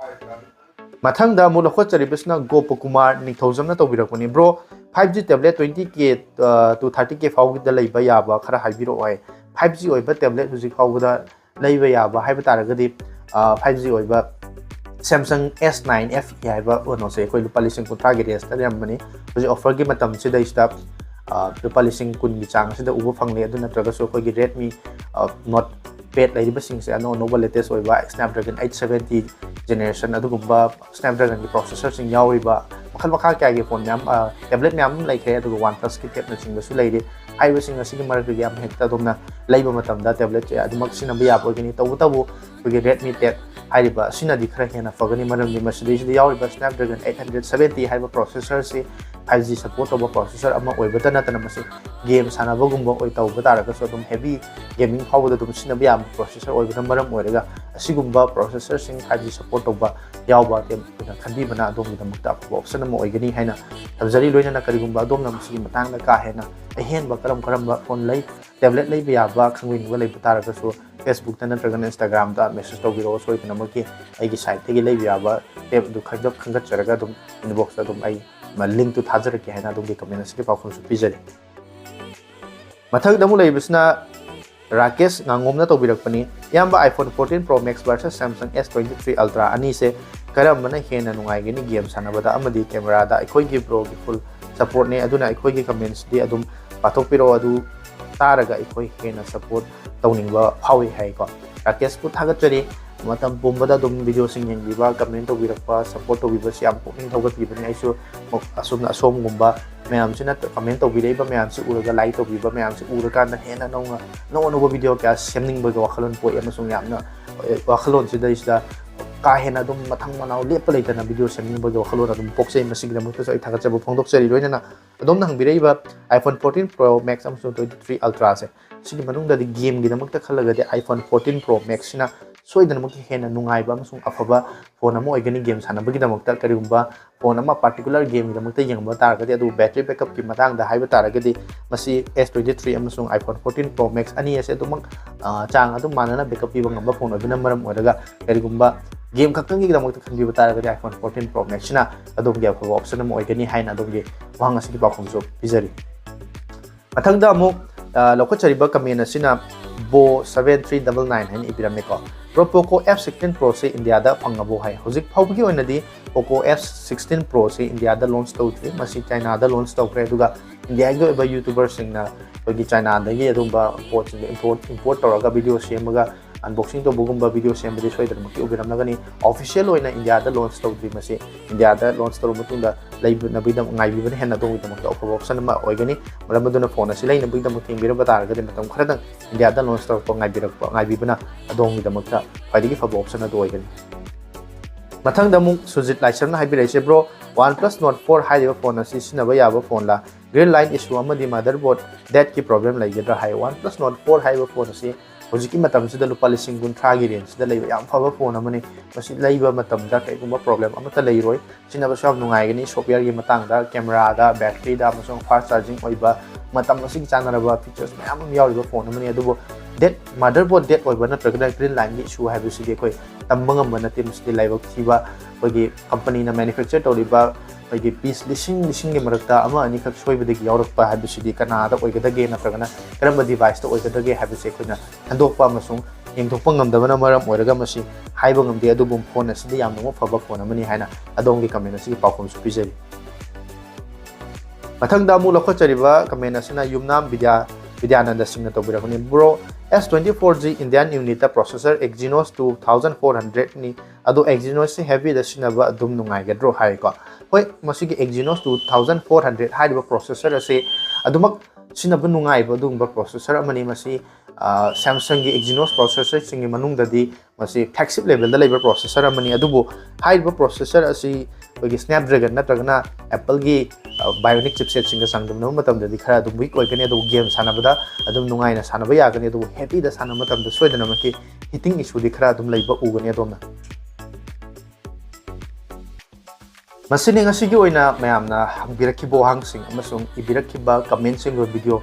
ꯃꯊꯪꯗ ꯑꯃꯨꯛ ꯂꯧꯈꯠꯆꯔꯤꯕꯁꯤꯅ ꯒꯣꯄꯀꯨꯃꯥꯔ ꯅꯤꯡꯊꯧꯖꯝꯅ ꯇꯧꯕꯤꯔꯛꯄꯅꯤ꯫ Bro, five G tablet twenty K, ꯑ, to thirty K ꯐꯥꯎꯒꯤꯗ ꯂꯩꯕ ꯌꯥꯕ ꯈꯔ ꯍꯥꯏꯕꯤꯔꯛꯑꯣ ꯍꯥꯏ꯫ Five G ꯑꯣꯏꯕ tablet ꯍꯧꯖꯤꯛ ꯐꯥꯎꯕꯗ ꯂꯩꯕ ꯌꯥꯕ ꯍꯥꯏꯕ ꯇꯥꯔꯒꯗꯤ, ꯑ, five G ꯑꯣꯏꯕ Samsung S nine F E ꯍꯥꯏꯕ ꯀꯩꯅꯣꯁꯦ ꯑꯩꯈꯣꯏ ꯂꯨꯄꯥ ꯂꯤꯁꯤꯡ ꯀꯨꯟꯊ꯭ꯔꯥꯒꯤ rangeꯇ ꯂꯩꯔꯝꯕꯅꯤ꯫ ꯍꯧꯖꯤꯛ offerꯒꯤ ꯃꯇꯝꯁꯤꯗꯩꯁꯤꯗ, ꯑ, ꯂꯨꯄꯥ ꯂꯤꯁꯤꯡ ꯀꯨꯟꯒꯤ ꯆꯥꯡ ꯑꯁꯤꯗ ꯎꯕ ꯐꯪꯂꯦ꯫ ꯑꯗꯨ ꯅꯠꯇ꯭ꯔꯒꯁꯨ ꯑꯩꯈꯣꯏꯒꯤ Redmi, ꯑ, Note pad ꯂꯩꯔꯤꯕꯁꯤꯡꯁꯦ ꯑꯅꯧ ꯑꯅꯧꯕ latest ꯑꯣꯏꯕ Snapdragon eight seventy generation ꯑꯗꯨꯒꯨꯝꯕ Snapdragonꯒꯤ processorꯁꯤꯡ ꯌꯥꯎꯔꯤꯕ ꯃꯈꯜ ꯃꯈꯥ ꯀꯌꯥꯒꯤ ꯐꯣꯟ ꯃꯌꯥꯝ, ꯑ, tablet ꯃꯌꯥꯝ ꯑꯃ ꯂꯩꯈ꯭ꯦ, ꯑꯗꯨꯒ OnePlusꯀꯤ tabꯅꯆꯤꯡꯕꯁꯨ ꯂꯩꯔꯤ꯫ ꯍꯥꯏꯔꯤꯕꯁꯤꯡ ꯑꯁꯤꯒꯤ ꯃꯔꯛꯇꯒꯤ ꯑꯃ ꯍꯦꯛꯇ ꯑꯗꯣꯝꯅ ꯂꯩꯕ ꯃꯇꯝꯗ tablet ꯑꯗꯨꯃꯛ ꯁꯤꯖꯤꯟꯅꯕ ꯌꯥꯕ ꯑꯣꯏꯒꯅꯤ꯫ ꯇꯧꯕꯇꯕꯨ ꯑꯩꯈꯣꯏꯒꯤ Redmi pad ꯍꯥꯏꯔꯤꯕ ꯑꯁꯤꯅꯗꯤ ꯈꯔ ꯍꯦꯟꯅ ꯐꯒꯅꯤ, ꯃꯔꯝꯗꯤ ꯃꯁꯤꯗꯩꯁꯤꯗ ꯌꯥꯎꯔꯤꯕ Snapdragon eight hundred seventy ꯍꯥꯏꯕ processorꯁꯤ five G support ꯇꯧꯕ processor ꯑꯃ ꯑꯣꯏꯕꯇ ꯅꯠꯇꯅ ꯃꯁꯤ game ꯁꯥꯟꯅꯕꯒꯨꯝꯕ ꯑꯣꯏ ꯇꯧꯕ ꯇꯥꯔꯒꯁꯨ ꯑꯗꯨꯝ heavy gaming ꯐꯥꯎꯕꯗ ꯑꯗꯨꯝ ꯁꯤꯖꯤꯟꯅꯕ ꯌꯥꯕ processor ꯑꯣꯏꯕꯅ ꯃꯔꯝ ꯑꯣꯏꯔꯒ ꯑꯁꯤꯒꯨꯝꯕ processorꯁꯤꯡ five G support ꯇꯧꯕ ꯌꯥꯎꯕ ꯑꯩꯈꯣꯏꯅ ꯈꯟꯕꯤꯕꯅ ꯑꯗꯣꯝꯒꯤꯗꯃꯛꯇ ꯑꯐꯕ option ꯑꯃ ꯑꯣꯏꯒꯅꯤ ꯍꯥꯏꯅ ꯊꯝꯖꯔꯤ꯫ ꯂꯣꯏꯅꯅ ꯀꯔꯤꯒꯨꯝꯕ ꯑꯗꯣꯝꯅ ꯃꯁꯤꯒꯤ ꯃꯇꯥꯡꯗ ꯀꯥ ꯍꯦꯟꯅ ꯑꯍꯦꯟꯕ ꯀꯔꯝ ꯀꯔꯝꯕ phone ꯂꯩ, tablet ꯂꯩꯕ ꯌꯥꯕ ꯈꯪꯕꯤꯅꯤꯡꯕ ꯂꯩꯕ ꯇꯥꯔꯒꯁꯨ Facebookꯇ ꯅꯠꯇ꯭ꯔꯒꯅ Instagramꯗ message ꯇꯧꯕꯤꯔꯛꯑꯣ꯫ ꯁꯣꯏꯗꯅꯃꯛꯀꯤ ꯑꯩꯒꯤ siteꯇꯒꯤ ꯂꯩꯕ ꯌꯥꯕ tab ꯑꯗꯨ ꯈꯪꯒꯠ-, ꯈꯪꯒꯠꯆꯔꯒ ꯑꯗꯨꯝ inboxꯇ ꯑꯗꯨꯝ ꯑꯩ linkꯇꯨ ꯊꯥꯖꯔꯛꯀꯦ ꯍꯥꯏꯅ ꯑꯗꯣꯝꯒꯤ comment ꯑꯁꯤꯒꯤ ꯄꯥꯎꯈꯨꯝꯁꯨ ꯄꯤꯖꯔꯤ꯫ ꯃꯊꯪꯗ ꯑꯃꯨꯛ ꯂꯩꯔꯤꯕꯁꯤꯅ ꯔꯥꯀꯦꯁ ꯉꯥꯉꯣꯝꯅ ꯇꯧꯕꯤꯔꯛꯄꯅꯤ꯫ "ꯏꯌꯥꯝꯕ, iPhone fourteen Pro Max versus Samsung S twenty three Ultra ꯑꯅꯤꯁꯦ ꯀꯔꯝꯕꯅ ꯍꯦꯟꯅ ꯅꯨꯡꯉꯥꯏꯒꯅꯤ game ꯁꯥꯟꯅꯕꯗ? ꯑꯃꯗꯤ cameraꯗ ꯑꯩꯈꯣꯏꯒꯤ broꯒꯤ full supportꯅꯦ, ꯑꯗꯨꯅ ꯑꯩꯈꯣꯏꯒꯤ commentꯁꯤꯗꯤ ꯑꯗꯨꯝ ꯄꯥꯊꯣꯛꯄꯤꯔꯛꯑꯣ, ꯑꯗꯨ ꯇꯥꯔꯒ ꯑꯩꯈꯣꯏ ꯍꯦꯟꯅ support ꯇꯧꯅꯤꯡꯕ ꯐꯥꯎꯏ" ꯍꯥꯏꯀꯣ꯫ ꯔꯥꯀꯦꯁꯄꯨ ꯊꯥꯒꯠꯆꯔꯤ꯫ ꯃꯇꯝ ꯄꯨꯝꯕꯗ ꯑꯗꯨꯝ videoꯁꯤꯡ ꯌꯦꯡꯕꯤꯕ, comment ꯇꯧꯕꯤꯔꯛꯄ, support ꯇꯧꯕꯤꯕꯁꯤ ꯌꯥꯝ ꯄꯨꯛꯅꯤꯡ ꯊꯧꯒꯠꯄꯤꯕꯅꯤ꯫ ꯑꯩꯁꯨ ꯑꯁꯨꯝꯅ ꯑꯁꯣꯝꯒꯨꯝꯕ ꯃꯌꯥꯝꯁꯤꯅ comment ꯇꯧꯕꯤꯔꯛꯏꯕ ꯃꯌꯥꯝꯁꯤ ꯎꯔꯒ, like ꯇꯧꯕꯤꯕ ꯃꯌꯥꯝꯁꯤ ꯎꯔꯀꯥꯟꯗ ꯍꯦꯟꯅ ꯅꯧꯅ, ꯑꯅꯧ ꯑꯅꯧꯕ video ꯀꯌꯥ ꯁꯦꯝꯅꯤꯡꯕꯒꯤ ꯋꯥꯈꯜꯂꯣꯟ ꯄꯣꯛꯏ, ꯑꯃꯁꯨꯡ ꯌꯥꯝꯅ, ꯑꯦ, ꯋꯥꯈꯜꯂꯣꯟꯁꯤꯗꯩꯁꯤꯗ ꯀꯥ ꯍꯦꯟꯅ ꯑꯗꯨꯝ ꯃꯊꯪ ꯃꯅꯥꯎ ꯂꯦꯞꯄ ꯂꯩꯇꯅ video ꯁꯦꯝꯅꯤꯡꯕꯒꯤ ꯋꯥꯈꯜꯂꯣꯟ ꯑꯗꯨꯝ ꯄꯣꯛꯆꯩ꯫ ꯃꯁꯤꯒꯤꯗꯃꯛꯇꯁꯨ ꯑꯩ ꯊꯥꯒꯠꯆꯕ ꯐꯣꯡꯗꯣꯛꯆꯔꯤ꯫ ꯂꯣꯏꯅꯅ ꯑꯗꯣꯝꯅ ꯍꯪꯕꯤꯔꯛꯏꯕ iPhone fourteen Pro Max ꯑꯃꯁꯨꯡ twenty three Ultraꯁꯦ, ꯁꯤꯒꯤ ꯃꯅꯨꯡꯗꯗꯤ gameꯒꯤꯗꯃꯛꯇ ꯈꯜꯂꯒꯗꯤ iPhone fourteen Pro Maxꯁꯤꯅ ꯁꯣꯏꯗꯅꯃꯛꯀꯤ ꯍꯦꯟꯅ ꯅꯨꯡꯉꯥꯏꯕ ꯑꯃꯁꯨꯡ ꯑꯐꯕ phone ꯑꯃ ꯑꯣꯏꯒꯅꯤ game ꯁꯥꯟꯅꯕꯒꯤꯗꯃꯛꯇ꯫ ꯀꯔꯤꯒꯨꯝꯕ phone ꯑꯃ particular gameꯒꯤꯗꯃꯛꯇ ꯌꯦꯡꯕ ꯇꯥꯔꯒꯗꯤ, ꯑꯗꯨꯕꯨ battery backupꯀꯤ ꯃꯇꯥꯡꯗ ꯍꯥꯏꯕ ꯇꯥꯔꯒꯗꯤ, ꯃꯁꯤ S twenty three ꯑꯃꯁꯨꯡ iPhone fourteen Pro Max ꯑꯅꯤ ꯑꯁꯦ ꯑꯗꯨꯃꯛ, ꯑ, ꯆꯥꯡ ꯑꯗꯨꯝ ꯃꯥꯟꯅꯅ backup ꯄꯤꯕ ꯉꯝꯕ phone ꯑꯣꯏꯕꯅ ꯃꯔꯝ ꯑꯣꯏꯔꯒ, ꯀꯔꯤꯒꯨꯝꯕ game ꯈꯛꯇꯪꯒꯤꯗꯃꯛꯇ ꯈꯟꯕꯤꯕ ꯇꯥꯔꯒꯗꯤ, iPhone fourteen Pro Maxꯁꯤꯅ ꯑꯗꯣꯝꯒꯤ ꯑꯐꯕ option ꯑꯃ ꯑꯣꯏꯒꯅꯤ ꯍꯥꯏꯅ ꯑꯗꯣꯝꯒꯤ ꯋꯥꯍꯪ ꯑꯁꯤꯒꯤ ꯄꯥꯎꯈꯨꯝꯁꯨ ꯄꯤꯖꯔꯤ꯫ ꯃꯊꯪꯗ ꯑꯃꯨꯛ, ꯑ, ꯂꯧꯈꯠꯆꯔꯤꯕ comment ꯑꯁꯤꯅ Bo seven three double nine ꯍꯥꯏꯅ ꯏꯕꯤꯔꯝꯃꯦꯀꯣ꯫ "Bro, Poco F sixteen Proꯁꯤ Indiaꯗ ꯐꯪꯉꯕꯣ?" ꯍꯥꯏ꯫ ꯍꯧꯖꯤꯛ ꯐꯥꯎꯕꯒꯤ ꯑꯣꯏꯅꯗꯤ Poco F sixteen Proꯁꯤ Indiaꯗ launch ꯇꯧꯗ꯭ꯔꯤ꯫ ꯃꯁꯤ Chinaꯗ launch ꯇꯧꯈ꯭ꯔꯦ꯫ ꯑꯗꯨꯒ Indiaꯒꯤ ꯑꯣꯏꯕ YouTuberꯁꯤꯡꯅ ꯑꯩꯈꯣꯏꯒꯤ Chinaꯗꯒꯤ ꯑꯗꯨꯒꯨꯝꯕ ꯄꯣꯠꯁꯤꯡꯗꯣ import, import ꯇꯧꯔꯒ video ꯁꯦꯝꯃꯒ unboxing ꯇꯧꯕꯒꯨꯝꯕ video ꯁꯦꯝꯕꯗꯤ ꯁꯣꯏꯗꯅꯃꯛꯀꯤ ꯎꯕꯤꯔꯝꯂꯒꯅꯤ꯫ Official ꯑꯣꯏꯅ Indiaꯗ launch ꯇꯧꯗ꯭ꯔꯤ꯫ ꯃꯁꯤ Indiaꯗ launch ꯇꯧꯔꯕ ꯃꯇꯨꯡꯗ ꯂꯩꯅꯕꯒꯤꯗꯃꯛ ꯉꯥꯏꯕꯤꯕꯅ ꯍꯦꯟꯅ ꯑꯗꯣꯝꯒꯤꯗꯃꯛꯇ ꯑꯐꯕ option ꯑꯃ ꯑꯣꯏꯒꯅꯤ꯫ ꯃꯔꯝ ꯑꯗꯨꯅ phone ꯑꯁꯤ ꯂꯩꯅꯕꯒꯤꯗꯃꯛ ꯌꯦꯡꯕꯤꯔꯝꯕ ꯇꯥꯔꯒꯗꯤ ꯃꯇꯝ ꯈꯔꯗꯪ Indiaꯗ launch ꯇꯧꯔꯛꯄ ꯉꯥꯏꯕꯤꯔꯛꯄ, ꯉꯥꯏꯕꯤꯕꯅ ꯑꯗꯣꯝꯒꯤꯗꯃꯛꯇ ꯈ꯭ꯋꯥꯏꯗꯒꯤ ꯐꯕ option ꯑꯗꯨ ꯑꯣꯏꯒꯅꯤ꯫ ꯃꯊꯪꯗ ꯑꯃꯨꯛ Sujit ꯂꯥꯏꯁ꯭ꯔꯝꯅ ꯍꯥꯏꯕꯤꯔꯛꯏꯁꯦ, "Bro, OnePlus Nord four ꯍꯥꯏꯔꯤꯕ ꯐꯣꯟ ꯑꯁꯤ ꯁꯤꯖꯤꯟꯅꯕ ꯌꯥꯕ ꯐꯣꯟꯂꯥ? Green line issue ꯑꯃꯗꯤ motherboard deadꯀꯤ problem ꯂꯩꯒꯗ꯭ꯔꯥ?" ꯍꯥꯏ꯫ OnePlus Nord four ꯍꯥꯏꯔꯤꯕ ꯐꯣꯟ ꯑꯁꯤ ꯍꯧꯖꯤꯛꯀꯤ ꯃꯇꯝꯁꯤꯗ ꯂꯨꯄꯥ ꯂꯤꯁꯤꯡ ꯀꯨꯟꯊ꯭ꯔꯥꯒꯤ rangeꯁꯤꯗ ꯂꯩꯕ ꯌꯥꯝ ꯐꯕ ꯐꯣꯟ ꯑꯃꯅꯤ꯫ ꯃꯁꯤ ꯂꯩꯕ ꯃꯇꯝꯗ ꯀꯩꯒꯨꯝꯕ problem ꯑꯃꯠꯇ ꯂꯩꯔꯣꯏ꯫ ꯁꯤꯖꯤꯟꯅꯕꯁꯨ ꯌꯥꯝ ꯅꯨꯡꯉꯥꯏꯒꯅꯤ꯫ Softwareꯒꯤ ꯃꯇꯥꯡꯗ, cameraꯗ, batteryꯗ ꯑꯃꯁꯨꯡ fast charging ꯑꯣꯏꯕ, ꯃꯇꯝ ꯑꯁꯤꯒꯤ ꯆꯥꯟꯅꯔꯕ features ꯃꯌꯥꯝ ꯑꯃ ꯌꯥꯎꯔꯤꯕ ꯐꯣꯟ ꯑꯃꯅꯤ꯫ ꯑꯗꯨꯕꯨ dead, motherboard dead ꯑꯣꯏꯕ ꯅꯠꯇ꯭ꯔꯒꯅ green lineꯒꯤ issue ꯍꯥꯏꯕꯁꯤꯗꯤ ꯑꯩꯈꯣꯏ ꯇꯝꯕ ꯉꯝꯕ ꯅꯠꯇꯦ꯫ ꯃꯁꯤꯗꯤ ꯂꯥꯏꯕꯛ ꯊꯤꯕ, ꯑꯩꯈꯣꯏꯒꯤ companyꯅ manufacture ꯇꯧꯔꯤꯕ ꯑꯩꯈꯣꯏꯒꯤ piece ꯂꯤꯁꯤꯡ ꯂꯤꯁꯤꯡꯒꯤ ꯃꯔꯛꯇ ꯑꯃ ꯑꯅꯤꯈꯛ ꯁꯣꯏꯕꯗꯒꯤ ꯌꯥꯎꯔꯛꯄ ꯍꯥꯏꯕꯁꯤꯗꯤ ꯀꯅꯥꯗ ꯑꯣꯏꯒꯗꯒꯦ ꯅꯠꯇ꯭ꯔꯒꯅ ꯀꯔꯝꯕ deviceꯇ ꯑꯣꯏꯒꯗꯒꯦ ꯍꯥꯏꯕꯁꯦ ꯑꯩꯈꯣꯏꯅ ꯈꯟꯗꯣꯛꯄ ꯑꯃꯁꯨꯡ ꯌꯦꯡꯊꯣꯛꯄ ꯉꯝꯗꯕꯅ ꯃꯔꯝ ꯑꯣꯏꯔꯒ ꯃꯁꯤ ꯍꯥꯏꯕ ꯉꯝꯗꯦ꯫ ꯑꯗꯨꯕꯨ ꯐꯣꯟ ꯑꯁꯤꯗꯤ ꯌꯥꯝꯅꯃꯛ ꯐꯕ ꯐꯣꯟ ꯑꯃꯅꯤ ꯍꯥꯏꯅ ꯑꯗꯣꯝꯒꯤ comment ꯑꯁꯤꯒꯤ ꯄꯥꯎꯈꯨꯝꯁꯨ ꯄꯤꯖꯔꯤ꯫ ꯃꯊꯪꯗ ꯑꯃꯨꯛ ꯂꯧꯈꯠꯆꯔꯤꯕ comment ꯑꯁꯤꯅ ꯌꯨꯝꯅꯥꯝ ꯕꯤꯗ꯭ꯌꯥ, ꯕꯤꯗ꯭ꯌꯥꯅꯟꯗ ꯁꯤꯡꯅ ꯇꯧꯕꯤꯔꯛꯄꯅꯤ꯫ "Bro, S twenty four G Indian unitꯇ processor Exynos two thousand four hundredꯅꯤ꯫ ꯑꯗꯣ Exynosꯁꯤ heavyꯗ ꯁꯤꯖꯤꯟꯅꯕ ꯑꯗꯨꯝ ꯅꯨꯡꯉꯥꯏꯒꯗ꯭ꯔꯣ?" ꯍꯥꯏꯀꯣ꯫ ꯍꯣꯏ, ꯃꯁꯤꯒꯤ Exynos two thousand four hundred ꯍꯥꯏꯔꯤꯕ processor ꯑꯁꯤ ꯑꯗꯨꯃꯛ ꯁꯤꯖꯤꯟꯅꯕ ꯅꯨꯡꯉꯥꯏꯕ ꯑꯗꯨꯒꯨꯝꯕ processor ꯑꯃꯅꯤ꯫ ꯃꯁꯤ, ꯑ, Samsungꯒꯤ Exynos processorꯁꯤꯡꯒꯤ ꯃꯅꯨꯡꯗꯗꯤ ꯃꯁꯤ flagship levelꯗ ꯂꯩꯕ processor ꯑꯃꯅꯤ꯫ ꯑꯗꯨꯕꯨ ꯍꯥꯏꯔꯤꯕ processor ꯑꯁꯤ ꯑꯩꯈꯣꯏꯒꯤ Snapdragon ꯅꯠꯇ꯭ꯔꯒꯅ Appleꯒꯤ, ꯑ, Bionic chipsetꯁꯤꯡꯒ ꯆꯥꯡꯗꯝꯅꯕ ꯃꯇꯝꯗꯗꯤ ꯈꯔ ꯑꯗꯨꯝ weak ꯑꯣꯏꯒꯅꯤ꯫ ꯑꯗꯨꯕꯨ game ꯁꯥꯟꯅꯕꯗ ꯑꯗꯨꯝ ꯅꯨꯡꯉꯥꯏꯅ ꯁꯥꯟꯅꯕ ꯌꯥꯒꯅꯤ꯫ ꯑꯗꯨꯕꯨ heavyꯗ ꯁꯥꯟꯅꯕ ꯃꯇꯝꯗ ꯁꯣꯏꯗꯅꯃꯛꯀꯤ heating issueꯗꯤ ꯈꯔ ꯑꯗꯨꯝ ꯂꯩꯕ ꯎꯒꯅꯤ ꯑꯗꯣꯝꯅ꯫ ꯃꯁꯤꯅꯤ ꯉꯁꯤꯒꯤ ꯑꯣꯏꯅ ꯃꯌꯥꯝꯅ ꯍꯪꯕꯤꯔꯛꯈꯤꯕ ꯋꯥꯍꯪꯁꯤꯡ ꯑꯃꯁꯨꯡ ꯏꯕꯤꯔꯛꯈꯤꯕ commentꯁꯤꯡꯒꯤ video꯫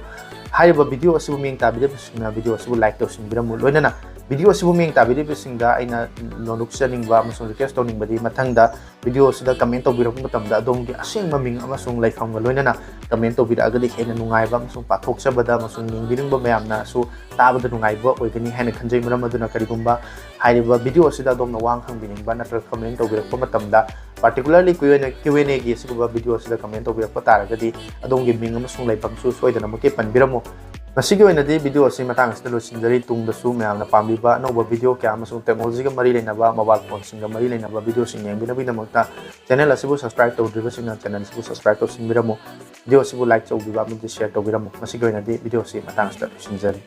ꯍꯥꯏꯔꯤꯕ video ꯑꯁꯤꯕꯨ ꯃꯤꯠꯌꯦꯡ ꯇꯥꯕꯤꯔꯤꯕꯁꯤꯡꯅ video ꯑꯁꯤꯕꯨ like ꯇꯧꯁꯤꯟꯕꯤꯔꯝꯃꯨ꯫ ꯂꯣꯏꯅꯅ video ꯑꯁꯤꯕꯨ ꯃꯤꯠꯌꯦꯡ ꯇꯥꯕꯤꯔꯤꯕꯁꯤꯡꯗ ꯑꯩꯅ ꯅꯣꯂꯨꯛꯆꯅꯤꯡꯕ ꯑꯃꯁꯨꯡ request ꯇꯧꯅꯤꯡꯕꯗꯤ, ꯃꯊꯪꯗ video ꯑꯁꯤꯗ comment ꯇꯧꯕꯤꯔꯛꯄ ꯃꯇꯝꯗ ꯑꯗꯣꯝꯒꯤ ꯑꯁꯦꯡꯕ ꯃꯤꯡ ꯑꯃꯁꯨꯡ ꯂꯩꯐꯝꯒ ꯂꯣꯏꯅꯅ comment ꯇꯧꯕꯤꯔꯛꯑꯒꯗꯤ ꯍꯦꯟꯅ ꯅꯨꯡꯉꯥꯏꯕ ꯑꯃꯁꯨꯡ ꯄꯥꯊꯣꯛꯆꯕꯗ ꯑꯃꯁꯨꯡ ꯌꯦꯡꯕꯤꯔꯤꯕ ꯃꯌꯥꯝꯅꯁꯨ ꯇꯥꯕꯗ ꯅꯨꯡꯉꯥꯏꯕ ꯑꯣꯏꯒꯅꯤ ꯍꯥꯏꯅ ꯈꯟꯖꯩ꯫ ꯃꯔꯝ ꯑꯗꯨꯅ ꯀꯔꯤꯒꯨꯝꯕ ꯍꯥꯏꯔꯤꯕ video ꯑꯁꯤꯗ ꯑꯗꯣꯝꯅ ꯋꯥꯍꯪ ꯍꯪꯕꯤꯅꯤꯡꯕ ꯅꯠꯇ꯭ꯔꯒ comment ꯇꯧꯕꯤꯔꯛꯄ ꯃꯇꯝꯗ, particularly Q and A, Q and Aꯒꯤ ꯑꯁꯤꯒꯨꯝꯕ video ꯑꯁꯤꯗ comment ꯇꯧꯕꯤꯔꯛꯄ ꯇꯥꯔꯒꯗꯤ ꯑꯗꯣꯝꯒꯤ ꯃꯤꯡ ꯑꯃꯁꯨꯡ ꯂꯩꯐꯝꯁꯨ ꯁꯣꯏꯗꯅꯃꯛꯀꯤ ꯄꯟꯕꯤꯔꯝꯃꯨ꯫ ꯃꯁꯤꯒꯤ ꯑꯣꯏꯅꯗꯤ video ꯑꯁꯤ ꯃꯇꯥꯡ ꯑꯁꯤꯗ ꯂꯣꯏꯁꯤꯟꯖꯔꯤ꯫ ꯇꯨꯡꯗꯁꯨ ꯃꯌꯥꯝꯅ ꯄꯥꯝꯕꯤꯕ ꯑꯅꯧꯕ video ꯀꯌꯥ ꯑꯃꯁꯨꯡ technologyꯒ ꯃꯔꯤ ꯂꯩꯅꯕ, mobile phoneꯁꯤꯡꯒ ꯃꯔꯤ ꯂꯩꯅꯕ videoꯁꯤꯡ ꯌꯦꯡꯕꯤꯅꯕꯒꯤꯗꯃꯛꯇ channel ꯑꯁꯤꯕꯨ subscribe ꯇꯧꯗ꯭ꯔꯤꯕꯁꯤꯡꯅ channel ꯑꯁꯤꯕꯨ subscribe ꯇꯧꯁꯤꯟꯕꯤꯔꯝꯃꯨ꯫ Video ꯑꯁꯤꯕꯨ like ꯇꯧꯕꯤꯕ ꯑꯃꯗꯤ share ꯇꯧꯕꯤꯔꯝꯃꯨ꯫ ꯃꯁꯤꯒꯤ ꯑꯣꯏꯅꯗꯤ video ꯑꯁꯤ ꯃꯇꯥꯡ ꯑꯁꯤꯗ ꯂꯣꯏꯁꯤꯟꯖꯔꯤ꯫